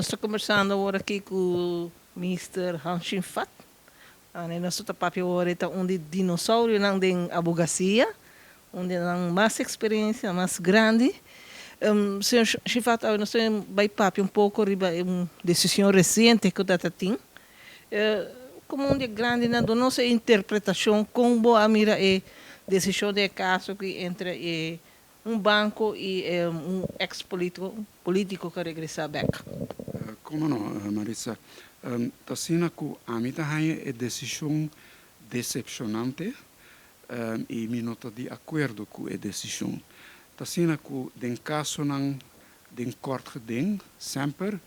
Nos ta kombersando awor aki ku Mister Hanshin Fat. Ane nos ta papia awor e ta un di dinosaurionan den abogacia, un di nan mas experiencia, mas grandi. Señor Shifat, awe nos ta bai papia un poco riba e un decision reciente cu ta ta tin. Como un di e grandinan, duna nos e interpretacion con bo a mira e decision den e caso aki entre e un banco y un ex politico, politico cu a regresa bek. Como no, Maritza. Ta asina cu ami ta haña e decision decepcionante y mi no ta di acuerdo cu e decision. Ta asina cu den casonan den kort geding semper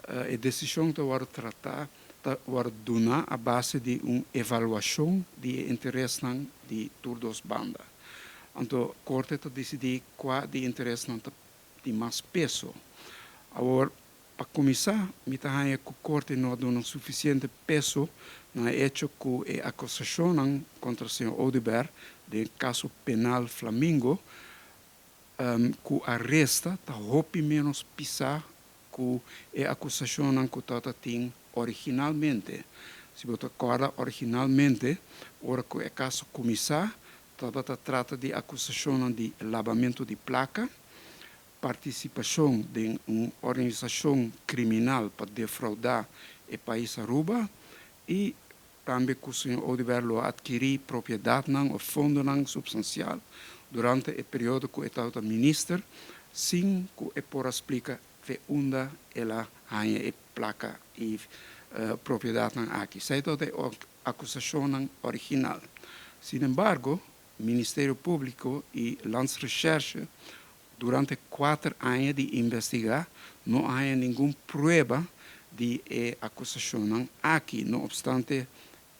e decision ta wordo trata, ta wordo duna a base di un evaluacion di e interesnan di tur dos banda. Anto corte ta dicidi cua di interesnan ta di mas peso. Awor, pa kuminsá, mi ta haña ku korte no a duna sufisiente peso na e echo ku e akusashonnan kontra señor Oduber den e kaso penal Flamingo ku a resta ta hopi ménos pisá ku e akusashonnan ku tabata tin originalmente. Si bo ta kòrda, originalmente ora ku e kaso kuminsá tabata trata di akusashonnan di labamentu di plaka, partisipashon den un organisashon kriminal pa defraudá e pais Aruba i tambe ku señor Oduber lo a atkirí propiedatnan òf fondonan supstansial durante e periodo ku e tabata minister sin ku e por a splika fe unda el a haña e plaka i propiedatnan aki. Esei tabata e akusashonnan original. Sinembargo, Ministerio Públiko i Landsrecherche durante kuater aña di investigá no a haña ningun prueba di e akusashonnan aki, no opstante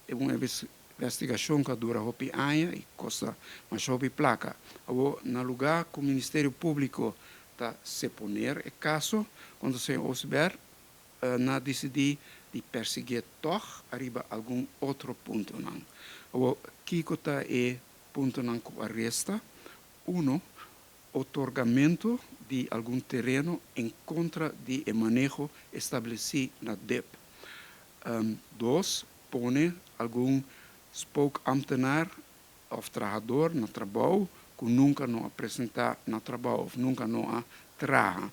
e un investigashon ku a dura hopi aña i kosta masha hopi plaka. Awor, na lugá ku Ministerio Públiko ta seponer e kaso kontra señor Oosberg, nan a disidí di persiguié tòg ariba algun otro puntonan. Awor, kiko ta e puntonan ku a resta? Uno, otorgamentu di algun tereno en kontra di e maneho establesí na dip. Dos, pone algun spookambtenaar òf trahador na trabou ku nunka no a presentá na trabou òf nunka no a traha.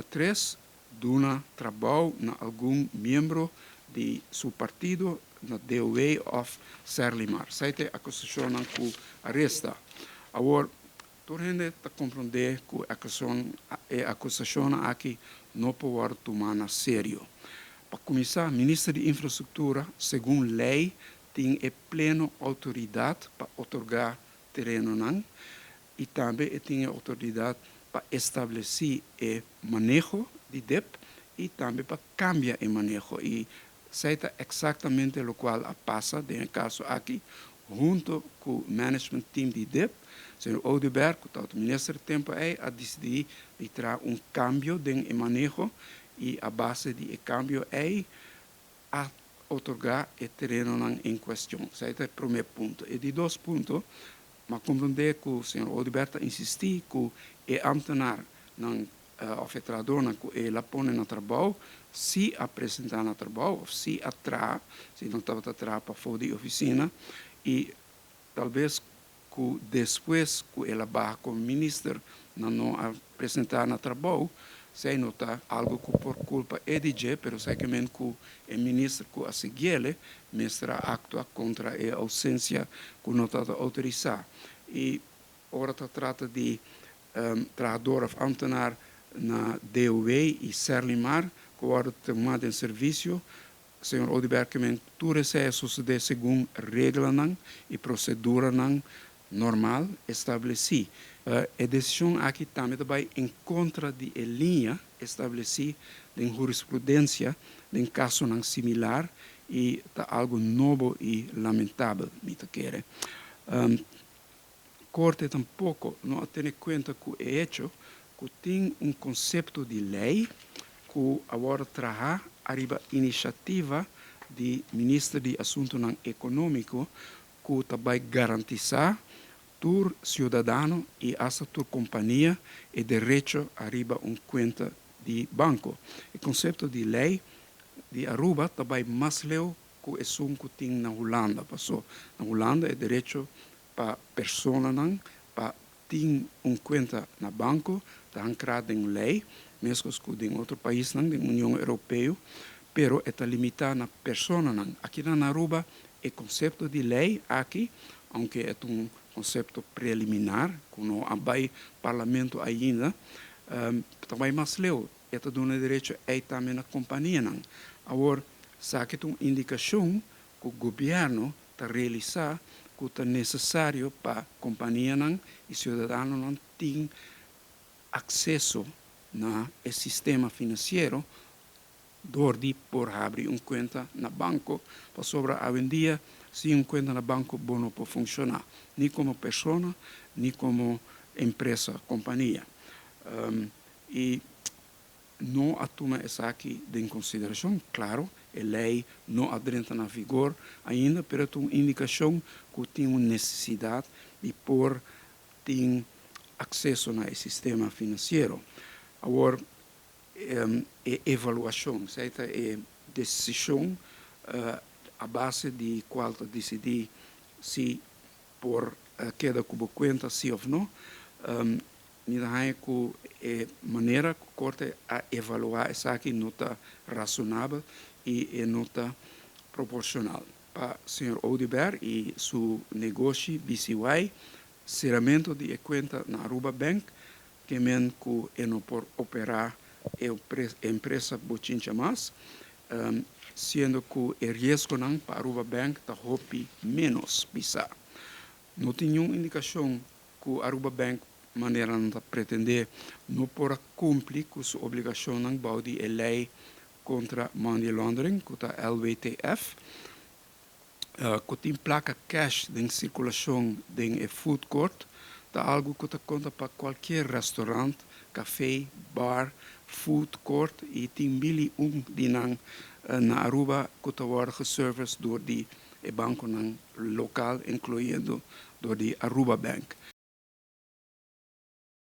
Tres, duna trabou na algun miembro di su partido na DOW òf Serlimar. Esei ta e akusashonnan ku a resta. Awor, tur hende ta komprondé ku e akusashonnan aki no por wòrdu tumá na serio. Pa kuminsá, Minister di Infrastruktura, segun lei, tin e pleno outoridat pa otorgá terenonan i tambe e tin e outoridat pa establesí e maneho di dip i tambe pa kambia e maneho. I esei ta eksaktamente lokual a pasa den e kaso aki hunto ku management team di dip. Señor Oduber, ku tabata minister e tempu ei, a disidí di traha un kambio den e maneho i a base di e kambio ei a otorgá e terenonan en kuestion. Esei ta e promé punto. E di dos punto, m'a komprondé ku señor Oduber ta insistí ku e ámtenarnan òf e trahadornan ku el a pone na trabou si a presentá na trabou òf si a traha, si nan tabata traha pafó di ofisina i talbes ku despues ku el a baha komo minister nan no a presentá na trabou, esei no ta algu ku por kulpa e di dje, pero esei ke men ku e minister ku a siguiele mester a aktua kontra e ousensia ku no tabata outorisá. I ora ta trata di trahador òf ámtenar na DOW i Serlimar ku wòrdu tumá den servisio, Señor Oduber ke men tur esei a sosodé segun reglanan i proseduranan normal establesí. E desishon aki tambe ta bai en kontra di e liña establesí den hurisprudensia den kasonan similar i ta algu nobo i lamentabel, mi ta kere. Korte tampoko no a tene kuenta ku e echo ku tin un konsepto di lei ku a wòrdu traha ariba inisiativa di Minister di Asuntunan Ekonómiko ku ta bai garantisá tur siudadano i asta tur kompania e derecho ariba un kuenta. Di banco. E concepto di ley di Aruba ta bay mas leu cu esun cu tin na Hulanda. Paso na Hulanda e derecho pa personanan pa tin un cuenta na banco ta ancra den ley, mescos cu den otro paisnan den Union Europeo, pero e ta limita na personanan. Aki na Aruba e concepto di ley aki, aunke e ta un concepto preliminar, cu no a bay Parlamento ainda, ta bay mas leu, e ta duna derecho ey tambe na companianan. Awor, esaki ta un indicacion cu gobierno ta realisa cu ta necesario pa companianan y ciudadanonan tin acceso na e sistema financiero door di por habri un cuenta na banco, pasobra awendia sin un cuenta na banco bo no por funciona, ni como persona, ni como empresa, compania. Y no a tuma esaki den consideracion. Claro, e ley no a drenta na vigor ainda, pero ta un indicacion cu tin un necesidad di por tin acceso na e sistema financiero. Awor, e evaluacion, esey ta e decision a base di cual ta dicidi si por keda cu bo cuenta si of no. Mi ta haña cu e manera cu Corte a evalua esaki no ta razonabel y e no ta proporcional. Pa señor Oduber y su negoshi BCY, ceramento di e cuenta na Aruba Bank ke men cu e no por opera e empresa Bochincha mas, siendo cu e riesgonan pa Aruba Bank ta hopi menos pisa. No tin niun indicacion cu Aruba Bank, manera nan ta pretende, no por a cumpli cu su obligacionnan bou di e ley contra money laundering, cu ta LWTF. Cu tin placa cash den circulacion den e food court ta algo cu ta conta pa cualkier restaurant, cafe, bar, food court y tin mil y un di nan na Aruba cu ta wordo geservice door di e banconan local, incluyendo door di Aruba Bank.